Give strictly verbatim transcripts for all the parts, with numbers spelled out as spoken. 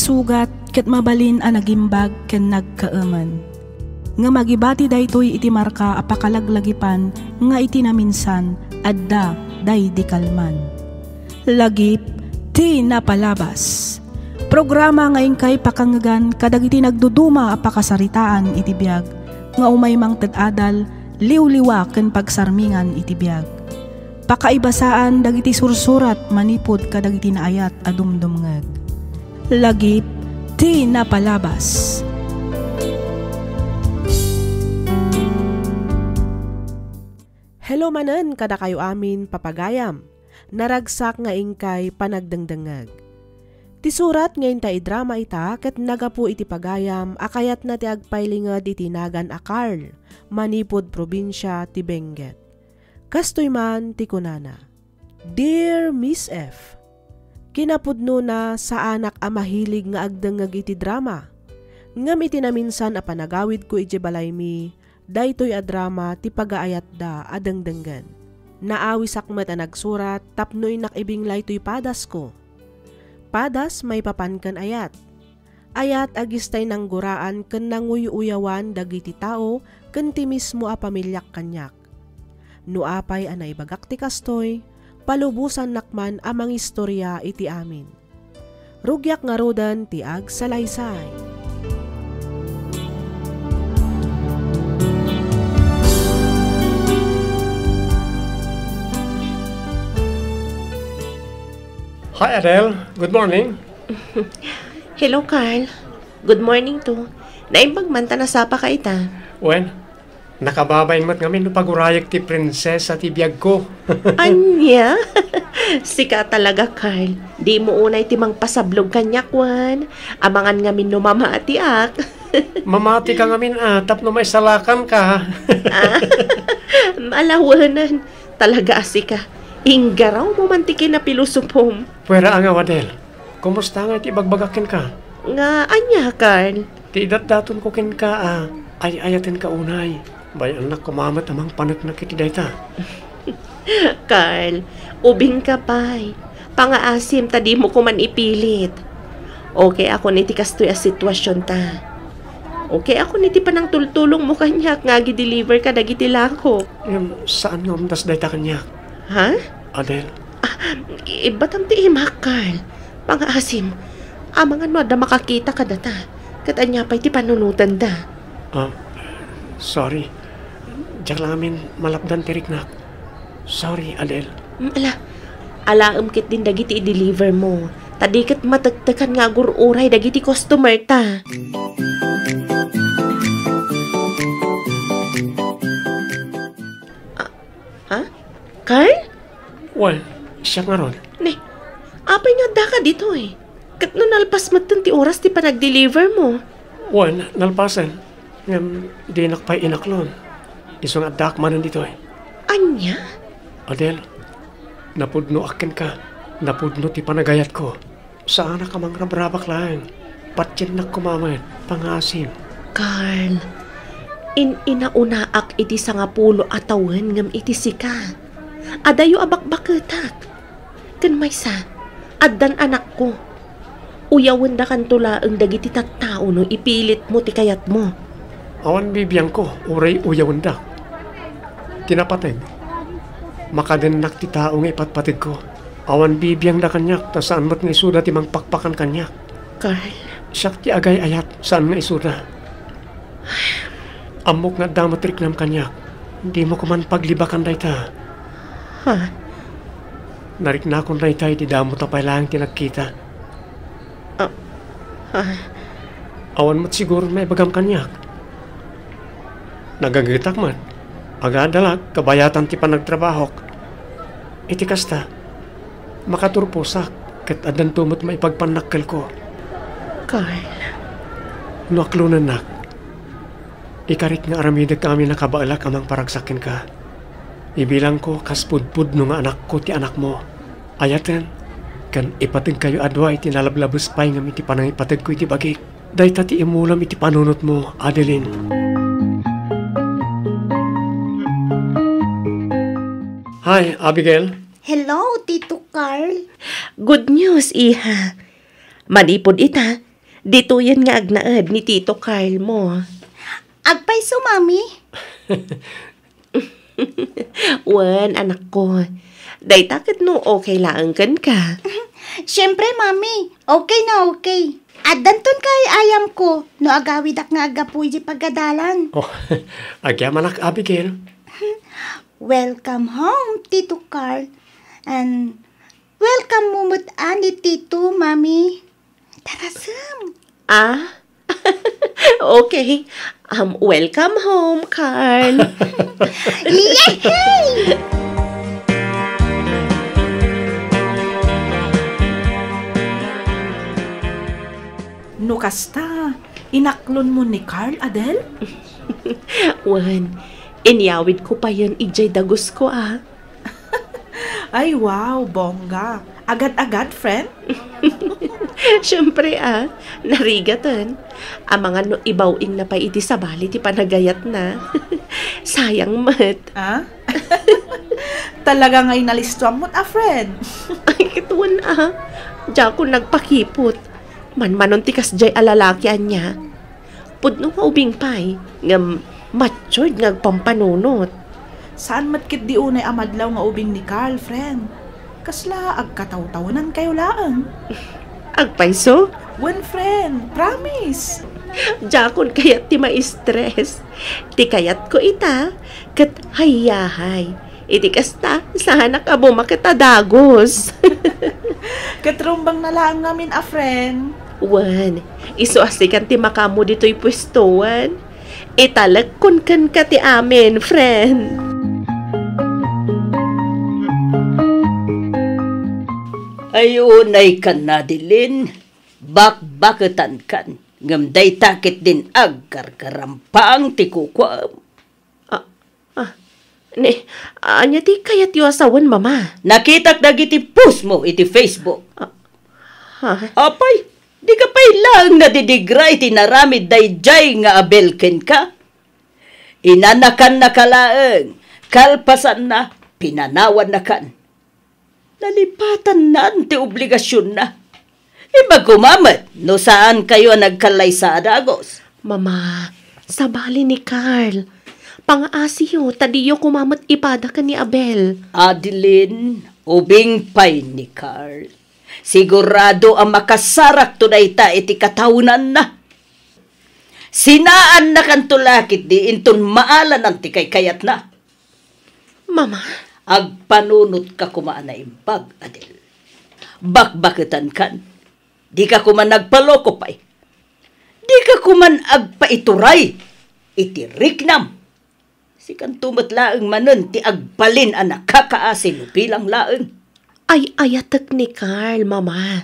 Sugat ket mabalin a nagimbag ken nagkaemen. Ngem agibati daytoy iti marka a pakalaglagipan nga iti naminsan adda daydi kalman. Lagip ti napalabas. Programa nga inkay pakangngegan kadagiti nagduduma a pakasaritaan iti biag nga umay mangted adal, liwliwa ken pagsarmingan iti biag. Pakaibasaan dagiti sursurat manipud kadagiti naayat a dumdumngeg. Lagip ti napalabas. Hello manen kadakayo amin, papagayam. Naragsak nga inkay panagdengdengngeg. Ti surat nga inta idrama ita ket nagapu iti pagayam a kayatna ti agpailinged iti nagan a Carl manipud probinsia ti Benguet. Kastoy man ti kunana, "Dear Miss F, kinapudnona, saanak a mahilig nga agdengngeg iti drama. Ngem iti naminsan a panagawidko idiay balaymi, daytoy a drama ti pagaayatda a dengdenggen. Naawisak met a nagsurat tapno innak ibinglay toy padasko. Padas maipapan ken ayat. Ayat a gistay nangguraan ken nanguy-uyawan dagiti tao ken ti mismo a pamiliak kaniak. No apay a naibagak ti kastoy, palubosannak man a mangistoria iti amin. Rugiak ngaruden ti agsalaysay." Hi, Adele. Good morning. Hello, Carl. Good morning too. Naimbag man ta nasapaka ita. Wen, nakababain met ngamin no pagurayek ti prinsesa ti biagko. Ania? Sika talaga, Carl. Dimo unay ti mangpasablog kaniak, wen. Amangan ngamin no mamatiak. Mamatika ngamin, a, tapno maisalakanka. Ah, ala wen. Talaga a sika. Inggarawmo man ti kinapilosopom. Puera a nga, Adele. Kumusta ngay ti ibagbagak kenka? Nga ania, Carl? Ti idatdatonko kenka a ay-ayatenka unay. Bay-annak koma met a mangpaneknek iti dayta. Carl, ubingka pay. Pangaasim ta dimo koman ipilit. Okay akon iti kastoy a situasionta. Okay akon iti panangtultulongmo kaniak nga agi-deliver kadagiti lakok. Ngem saan nga umdas dayta kaniak. Ha? Adele. Ah, ibbatam ti imak, Carl. Pangaasim, amangan no adda makakita kadata, ket ania pay ti panunotanda? Ah, sorry. Diak la ngamin malapdan ti riknak. Sorry, Adele. Mm, ala, alaem ketdin dagiti i-deliver mo. Ta di ket matektekan nga agur-uray dagiti customer ta. Ah, ha? Carl? Wen, siak ngarud. Ne, apay nga addaka ditoy? Ket no nalpas metten ti oras ti panagdeliver mo? Wen, nalpasen. Ngem dinak pay inaklon. Isu nga addaak manen ditoy. Ania? Adele, napudnoak kenka. Napudno ti panagayatko. Saanak a mangrabrabak laeng. Patiennak koma met, pangaasim. Carl, in-inaunaak iti sangapulo a tawen ngem iti sika. Adayo a bakbaketak. Ken maysa, addan anakko. Uyawendakanto laeng dagiti tattao no ipilitmo ti kayatmo. Awan bibiangko, uray uyawendak. Ti napateg, makadennak ti tao nga ipatpategko. Awan bibiangda kaniak, ta saan met nga isuda ti mangpakpakan kaniak. Carl. Siak ti agay-ayat, saan nga isuda. Ammok nga adda met riknam kaniak. Dimo koman paglibakan dayta. Ha? Nariknakon dayta idi damo ta pay laeng ti nagkita. Ah, ah. Awan met siguro maibagam kaniak. Nagagetak met. Agadalak, kabayatan ti panagtrabahok. Iti kasta, makaturposak, ket addanto met maipagpannakkelko. Carl. No aklonennak, ikarik nga aramidek amin a kabaelak a mangparagsak kenka. Ibilangko kas pudpudno nga anakko ti anakmo. Ayaten, ken ipategkayo a dua iti nalablabes pay ngem iti panangipategko iti bagik. Dayta ti imulam iti panunotmo, Adeline. Hi, Abigail. Hello, Tito Carl. Good news, iha. Manipud ita, Ditoyen nga agnaed ni Tito Carl mo. Agpayso, Mami? Wen, anakko. Dayta ket no okay laeng kenka. Siyempre, Mami. Okay na okay. Addanton kay ayamko no agawidak nga aggapu iti pagadalan. Oh, agyamanak, Abigail. Welcome home, Tito Carl. And welcome mo met ni Tito, Mami. Tarasem. Ah? Okay. Um, welcome home, Carl. Yehey! No kasta, inaklonmo ni Carl, Adel? Wen, inyawidko payen idiay dagusko, ah. Ay, wow, bongga. Agad-agad, friend? Siyempre, ah, narigaten. Amangan no ibaw-ingna pay iti sabali ti panagayatna. Sayang met. Ah? Talaga nga inalistuam met a friend. Ay, ket wen, ah. Diakon nagpakipot. Manmanon ti kasdiay a lalaki ania. Pudno nga ubing pay, ngem matured nga agpampanunot. Saan met ketdi unay a madlaw nga ubing ni Carl, friend. Kasla agkatawtawenankayo laeng. Agpayso? Wen, friend. Promise. Diakon kayat ti ma-stress. Ti kayatko ita, ket hayahay. Iti kasta, saanak a bumaket a dagus. Ket rumbeng na laeng ngamin a friend. Wen, isu a sikan ti makaammo ditoy puesto, wen. Italekkon kenka ti amin, friend. Ay, unay kan, Adeline, bakbaketan kan, ngem dayta ketdin agkarkarampang ti kukuam. Ah, ah, ni, ania ti kayatyo a sawen, Mama? Nakitak dagiti post mo iti Facebook. Ah, ha? Apay, dika pay laeng nadidigra iti naramid daydiay nga Abel kenka? Inanakannaka laeng, kalpasanna, pinanawannakan. Nalipatannan ti obligasionna. Imbag koma met no saankayo a nagkallaysa a dagus. Mama, sabali ni Carl. Pangaasiyo ta diyo koma met ipada ken ni Abel. Adeline, ubing pay ni Carl. Sigurado a makasarakto dayta iti katawenanna. Sinaannakanto la ketdi inton maalanan ti kaykayatna. Mama? Agpanunotka koma a naimbag, Adel. Bakbaketankan. Dika koma nagpaloko pay. Dika koman agpaituray iti riknam. Sikanto met laeng manen ti agbalin a nakakaasi no bilang laeng. Ay-ayatek ni Carl, Mama.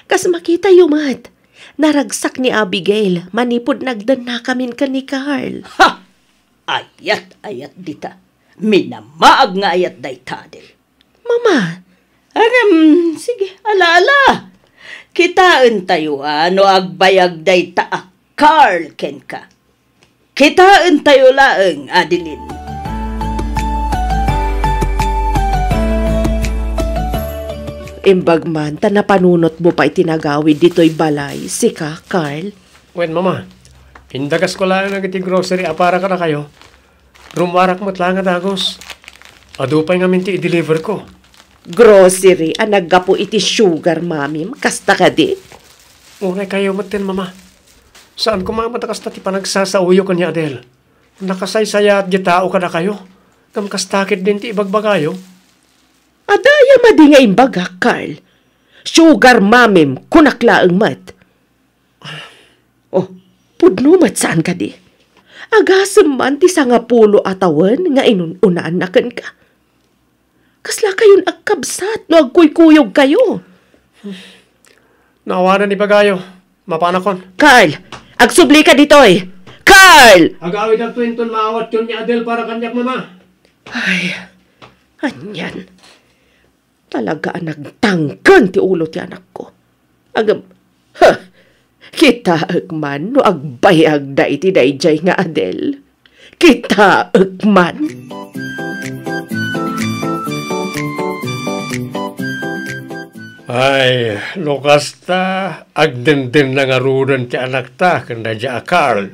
Kas makitayo met, naragsak ni Abigail manipud nagdennakamin ken ni Carl. Ha! Ayat-ayat dita. Minamaag nga ayat dayta, Adel. Mama! Ngem, sige, ala-ala. Kitaentayo a no agbayag dayta a Carl kenka. Kitaentayo laeng, Adeline. Imbag man ta napanunotmo pay ti nagawid ditoy balay, sika, Carl. Wen, Mama, indagasko laeng dagiti grocery a para kadakayo. Rummuarak met laeng a dagus. Adu pay ngamin ti i-deliverko. Grocery a naggapu iti sugar mamim, kasta kadi? Unay kayo metten, Mama. Saan koma met a kasta ti panagsasaoyo ken ni Adel. Nakasaysayaat ti tao kadakayo. Ngem kasta ketdin ti ibagbagayo. Adda aya madi nga imbagak, Carl? Sugar mamim, kunak laeng met. Oh, pudno met saan kadi? Agasem man ti sangapulo a tawen nga inun-unaanna kenka. Kasla kayon agkabsat no agkuykuyogkayo? Naawanan ibagayo. Mapanakon. Carl! Agsublika ditoy! Carl! Agawidakto inton maawatyon ni Adel para kaniak, Mama. Ay, anian. Talaga a nagtangken ti ulo ti anakko. Agem, ha, kitaek man no agbayagda iti daydiay nga Adel. Kitaek man. Ay, no kasta, agdendennangaruden ti anakta ken daydiay a Carl.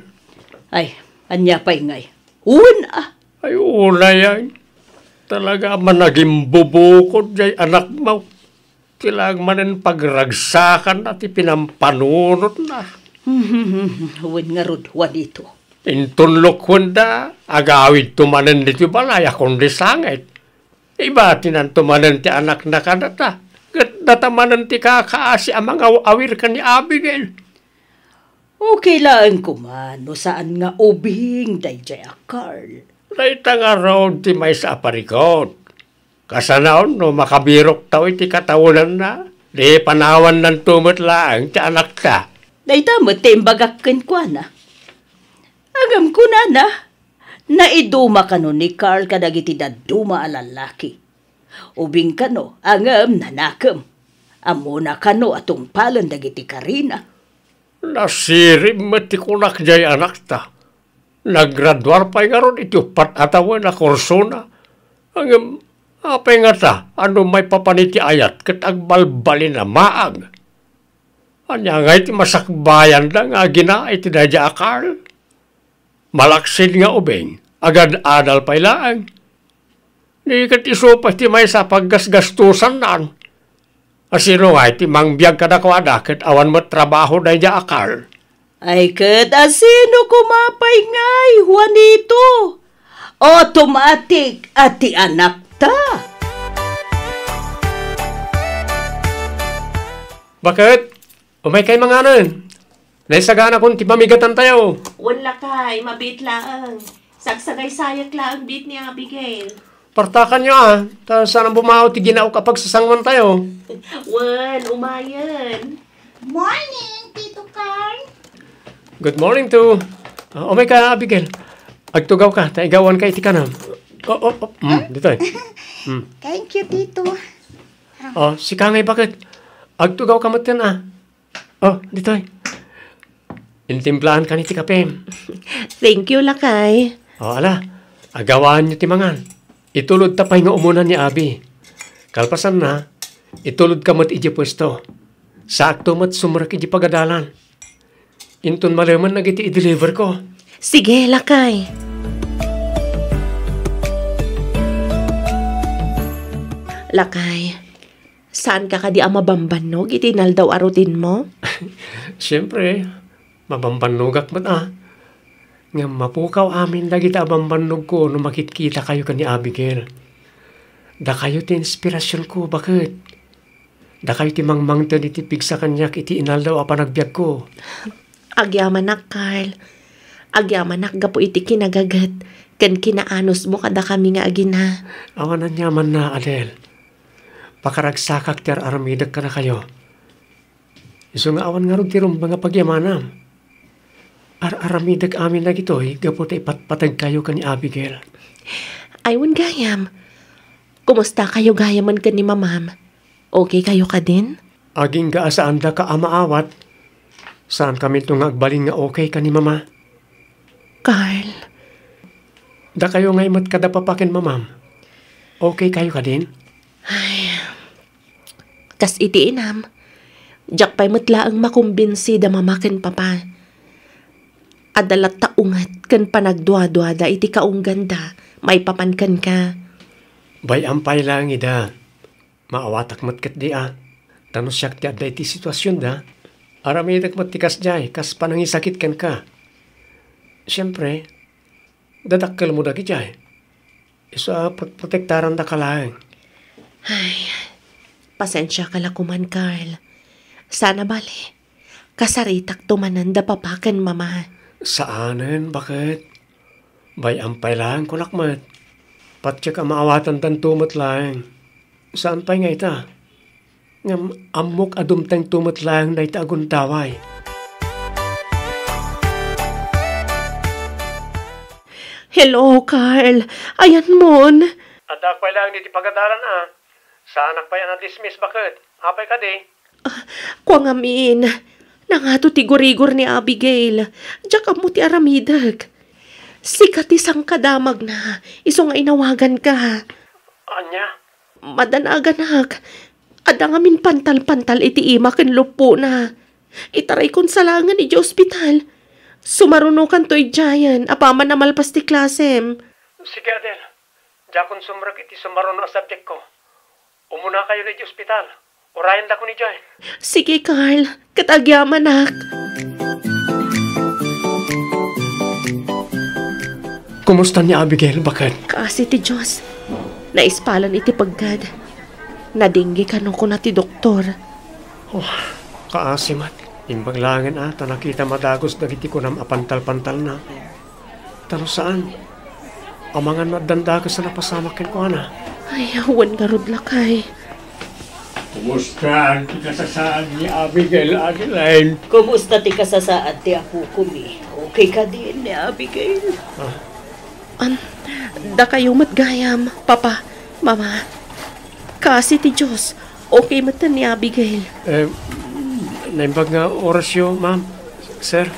Ay, ania pay ngay? Wen a. Ay, unay, ay. Talaga a managimbubukod jay anakmo. Ti laeng manen pagragsakanna ti pinampanunotna. Wen ngarud, Juanito. Inton lukkuenda, agawidto manen ditoy balay a kundi sangit. Ibatinanto manen ti anakna kadata, ket data manen ti kakaasi a mangaw-awir ken ni Abigail. Okay laeng koma no saan nga ubing daydiay a Carl. Dayta ngarud ti maysa a parikut. Kasano no makabiroktayo iti katawenanna, di panawannanto met laeng ti anakta. Dayta met ti imbagak kenkuana. Ngem kunana, naiduma kano ni Carl kadagiti dadduma a lallaki. Ubing kano, ngem nanakem. Ammona kano a tungpalen dagiti karina. Nasirib met ti kunak jay anakta. Naggraduar pay ngarud iti uppat a tawen a kursona. Ngem, apay ngata, no maipapan iti ayat ket agbalbalin a maag? Ania ngay ti masakbayanda nga agina iti daydiay a Carl? Malaksid nga ubing, agad-adal pay laeng. Di ket isu pay ti maysa a paggasgastosanna. Asino ngay ti mangbiag kadakuada ket awan met trabaho daydiay a Carl? Ay ket asino koma pay ngay, Juanito? Automatic a ti anakta. Baket, umaykay manganen. Naisaganakon ti pamigatantayo. Wen lakay, mabiit laeng. Sagsagaysayak laeng biit ni Abigail. Partakanyo a, ta saan a bumao ti ginaok a pagsasanguantayo. Wen, umayen. Morning, Tito Carl. Good morning to. Ah, umayka, Abigail. Agtugawka, ta igawanka iti kanam. Oh, oh, oh. Mm, ditoy. Mm. Thank you, Tito. Oh, sika ngay baket. Agtugawka metten a. Oh, ditoy. Intimplaankan iti kapem. Thank you, lakay. Oh, ala. Agawaanyo ti mangan. Itulodta pay nga umuna ni Abi. Kalpasanna, itulodka met idiay puesto. Saakto met sumrek idiay pagadalan. Inton malemen dagiti i-deliver ko. Sige, lakay. Lakay, saanka kadi a mabambannog iti inaldaw a routine mo? Siempre, mabambannogak met a. Ngem mapukaw amin dagita a bambannogko no makitkitakayo ken ni Abigail. Dakayo ti inspirasionko, baket. Dakayo ti mangmangted iti pigsa kaniak iti inaldaw a panagbiagko. Agyamanak, Carl. Agyamanak gapu iti kinagaget ken kinaanusmo kadakami nga agina. Awan aniamanna, Adel. Pakaragsakak ti ar-aramidek kadakayo. Isu nga awan ngarud ti rumbeng a pagyamanam. Ar-aramidek amin dagitoy gapu ta ipatpategkayo ken ni Abigail. Ay, wen gayam. Kumustakayo gayamen ken ni Mamam? Okay kayo kadin? Agingga a saandaka a maawat, saankaminto nga agbalin nga okay ken ni Mama. Carl. Dakayo ngay met kada Papa ken Mamam. Okay kayo kadin? Ay, kas iti inam, diak pay met laeng makumbinsi da Mama ken Papa. Adda latta unget ken panagduaduada iti kaungganda maipapan kenka. Bay-am pay laeng ida. Maawatak met ketdi a, ta no siak ti adda iti situasionda, aramidek met ti kasdiay kas panangisakit kenka. Siempre, dadakkelmo dagidiay. Isu a prot-, protektarandaka laeng. Ay, pasensiaka la koman, Carl. Saan a bale, kasaritakto manen da Papa ken Mama. Saanen, baket? Bay-am pay laeng kunak met. Patiek a maawatandanto met laeng. Saan pay nga ita? Ngem ammok a dumtengto met laeng dayta a gundaway. Hello, Carl. Ayanmon? Addaak pay laeng ditoy pagadalan a. Saanak pay a na-dismiss, baket? Apay kadi? Ah, kua ngamin, nangato ti gurigor ni Abigail. Diak ammo ti aramidek. Sika ti sangkadamagna, isu nga inawaganka. Ania? Madanaganak. Adda ngamin pantal-pantal iti ima ken luppona. Itaraykon sa laengen idiay ospital. Sumarunokanto idiayen apaman a malpas ti klasem. Sige, Adel. Diakon sumrek iti sumaruno a subjectko. Umunakayo idiay ospital. Urayendakon idiay. Sige, Carl. Ket agyamanak. Kumusta ni Abigail, baket? Kaasi ti Dios. Naispalan iti peggad. Nadengge kano kuna ti doktor. Oh, kaasi met. Imbag laengen a ta nakitam a dagus dagiti kunam a pantal-pantalna. Ta no saan, amangan no addan dagus a napasamak kenkuana. Ay, wen ngarud, lakay. Kumusta ti kasasaad ni Abigail, Adeline? Kumusta ti kasasaad ti apokomi? Okay kadi ni Abigail? Ah. Am, dakayo met gayam, Papa, Mama. Kaasi ti Dios, okay met ni Abigail. Eh, naimbag nga orasyo, ma'am, sir?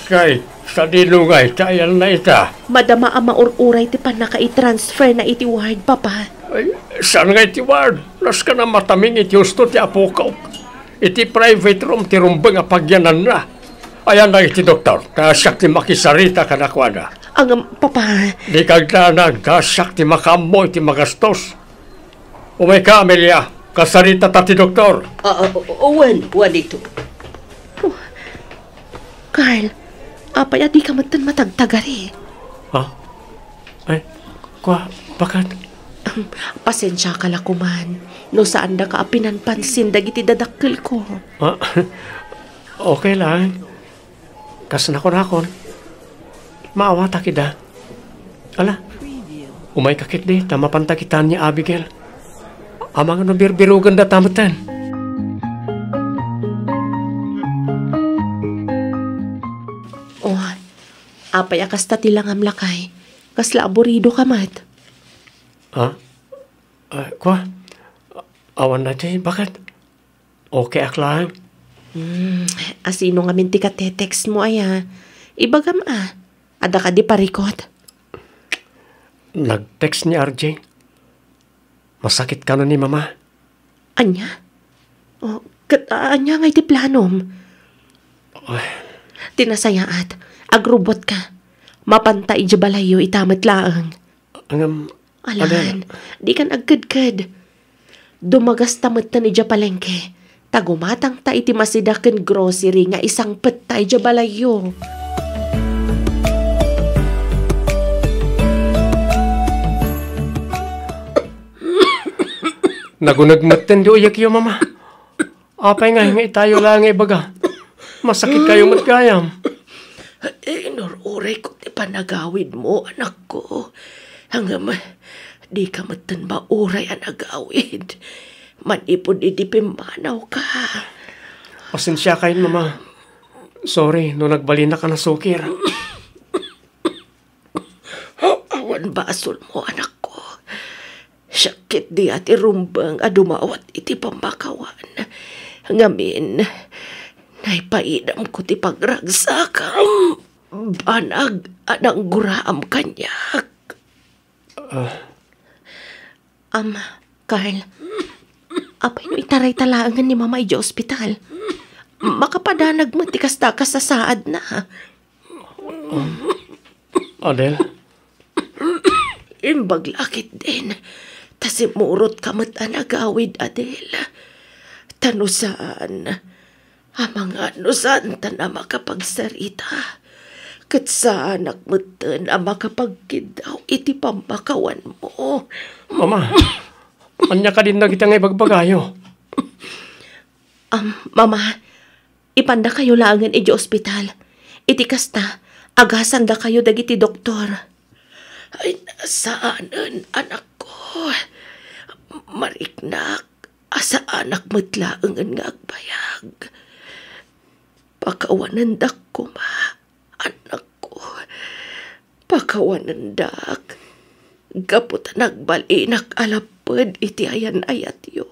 Kay, sadino ngay ta ayanna ita? Madama a maur-uray ti pannakaitransferna iti ward, Papa. Ay, saan nga iti ward? Nasken a mataming iti husto ti apokok. Iti private room ti rumbeng a pagyananna. Ayanna iti doktor, ta siak ti makisarita kadakuada. Ngem, Papa. Dika agdanag, ta siak ti makaammo iti magastos. Umayka, Amelia. Kasaritata ti doktor. Ah, ah, o-, o-, wen, Juanito. Oh, Carl, apay a dika metten matagtagari? Ha? Ay, kua, baket? Ahem, pasensiaka la koman no saandaka a pinanpansin dagiti dadakkelko. Ah, okay lang. Kas nakunakon, maawatak ida. Ala, umayka ketdi ta mapanta kitaan ni Abigail. Amangan no birbirugenda ta metten. Oh, apay a kasta ti langam, lakay? Kasla aburidoka met. Ha? Ah, kua? Awan na ti, baket? Okay ak lang. Hmm, asino ngamin ti katetext mo aya? Ibagam a, adda kadi parikut? Nag-text ni R J. Masakit kano ni Mama. Ania? Oh, ket, a-, ania ngay ti planom? Ay. Ti nasayaat, agrubot ka. Mapanta idiay balayyo ita met laeng. Ngem, Alan, Adel, dikan agkedked. Dumagasta metten idiay palengke. Ta gumatangta iti masida ken grocery nga isangpetta idiay balayyo. Naguneg metten ti uyekyo, Mama. Apay nga, nga itayo laeng nga ibaga? Masakit kayo met gayam. Inur-urayko ti panagawidmo, anakko. Ngem, dika metten mauray a nagawid. Manipud idi pimmanawka. Pasensiakayon, Mama. Sorry no nagbalinak a nasukir. Awan basolmo, anakko. Siak ketdi a ti rumbeng a dumawat iti pammakawan. Ngamin, naipaidamko ti pagragsakam. Banag a nangguraam kaniak. Ah. Am, Carl, apay no itarayta laengen ni Mama idiay ospital? Makapadanag met ti kasta a kasasaadna. Adel? Imbag la ketdin, ta simmurotka met a nagawid, Adel. Ta no saan, amangan no saantan a makapagsarita, ket saanak metten a makapagkiddaw iti pammakawanmo. Mama, ania kadin dagita nga ibagbagayo? Am, Mama, ipandakayo laengen idiay ospital. Iti kasta, agasandakayo dagiti doktor. Ay, saanen, anakko. Mariknak a saanak met laengen nga agbayag. Pakawanendak koma, anakko. Pakawanendak gapu ta nagbalinak a lapped iti ayan-ayatyo.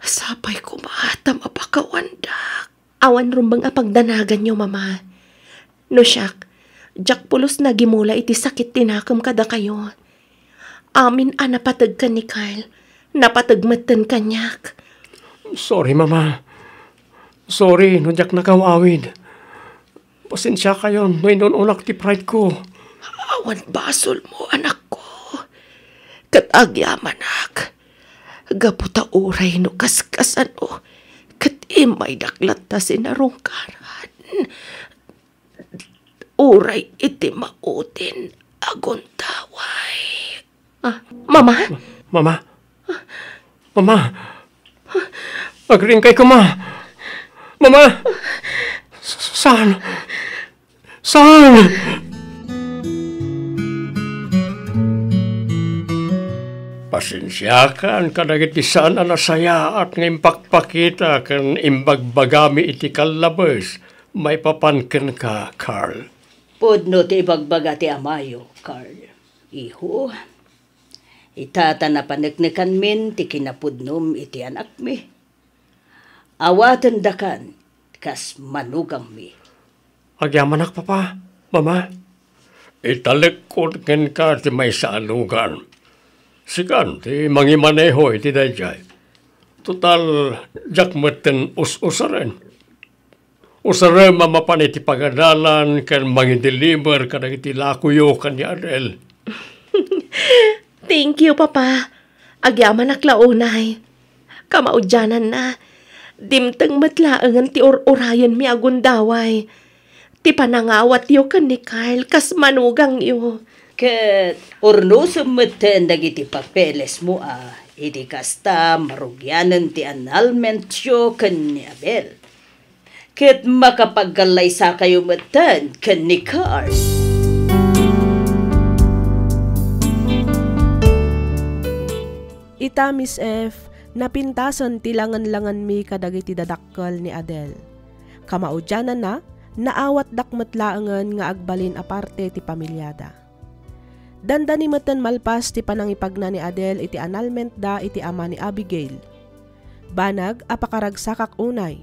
Sapay koma ta mapakawandak. Awan rumbeng a pagdanaganyo, Mama. No siak, diak pulos nagimula iti sakit ti nakem kadakayo. Amin a napateg ken ni Carl, Napateg metten kaniak. Sorry, Mama. Sorry no diak nakaw-awid. Pasensiakayon no inun-unak ti pride ko. Awan basolmo, anakko. Ket agyamanak, gapu ta uray no kaskasano, ket immaydak latta sinarungkaran. Uray iti maudin a gundaway. Ah, Mama? Ma-, Mama? Mama? Agriingkay koma. Mama? S-, saan? Saan? Pasensiakan kadagiti saan a nasayaat nga impakpakita ken imbagbagami iti kallabes maipapan kenka, Carl. Pudno ti ibagbaga ti amayo, Carl. Iho, ita ta napaneknekanmin ti kinapudnom iti anakmi. Awatendakan kas manugangmi. Agyamanak, Papa, Mama. Italekkon kenka ti maysa a lugan. Sikan ti mangimaneho iti daydiay. Total, diak metten us-usaren. Usarem a mapan iti pagadalan ken mangideliver kadagiti lakoyo ken ni Adel. Thank you, Papa. Agyamanak la unay. Kamaudiananna, dimteng met laengen ti ur-urayenmi a gundaway. Ti panangawatyo ken ni Carl kas manugangyo. Ket urnosem metten dagiti papelesmo a idi kasta marugianen ti annulmentyo ken ni Abel. Ket makapagkallaysakayo metten ken ni Carl. Ita, Miss F, napintasen ti langen-langenmi kadagiti dadakkel ni Adel. Kamaudiananna, naawatdak met laengen nga agbalin a parte ti pamiliada. Dandani metten malpas ti panangipagna ni Adel iti annulmentda iti ama ni Abigail. Banag a pakaragsakak unay.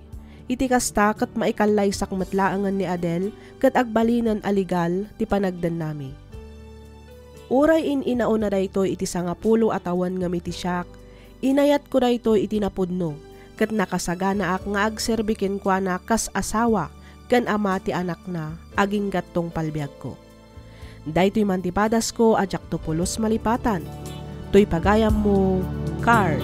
Iti kasta, ket maikallaysak met laengen ni Adel ket agbalinen a legal ti panagdennami. Uray in-inaona daytoy iti sangapulo a tawen ngem iti siak, inayatko daytoy iti napudno, ket nakasaganaak nga agserbi kenkuana kas asawa ken ama ti anakna, aginggattong palbiagko. Daytoy man ti padasko a diakto pulos malipatan. Toy pagayammo, Carl.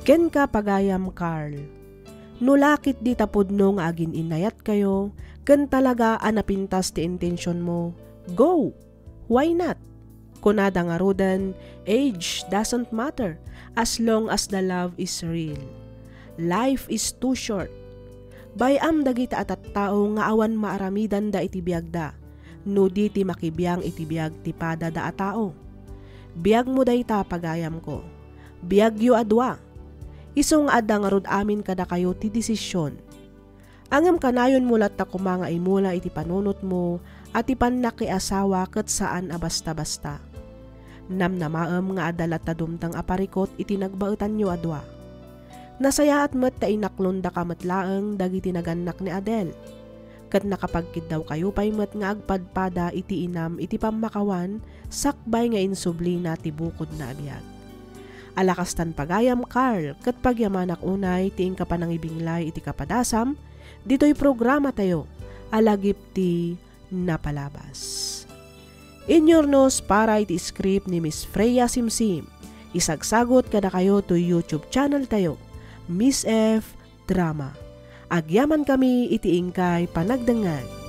Kenka, pagayam Carl, no lakit dita pudno nga agin-innayatkayo, ken talaga a napintas ti intentionmo, go! Why not? Kunada ngaruden, age doesn't matter as long as the love is real. Life is too short. Bay-am dagita a tattao nga awan maaramidanda iti biagda, no di ti makibiang iti biag ti padada a tao. Biagmo dayta, pagayamko. Biagyo a dua. Isu nga adda ngarud amin kadakayo ti desisyon. Ngem kanayonmo latta koma nga imula iti panunotmo a ti pannakiasawa ket saan a basta-basta. Namnamaem nga adda latta dumteng a parikut iti nagbaetanyo a dua. Nasayaat met ta inaklondaka met laeng dagiti nagannak ni Adel. Ket nakapagkiddawkayo pay met nga agpadpada iti inam iti pammakawan sakbay nga insublina ti bukodna a biag. Ala kastan pagayam, Carl, ket pagyamanak unay ti inka panangibinglay iti kapadasam ditoy programatayo a Lagip ti Napalabas. Inyurnos para iti script ni Miss Freya Simsim. Isagsagut kadakayo toy YouTube channel tayo, Miss F Drama. Agyamankami iti inkay panagdengngeg.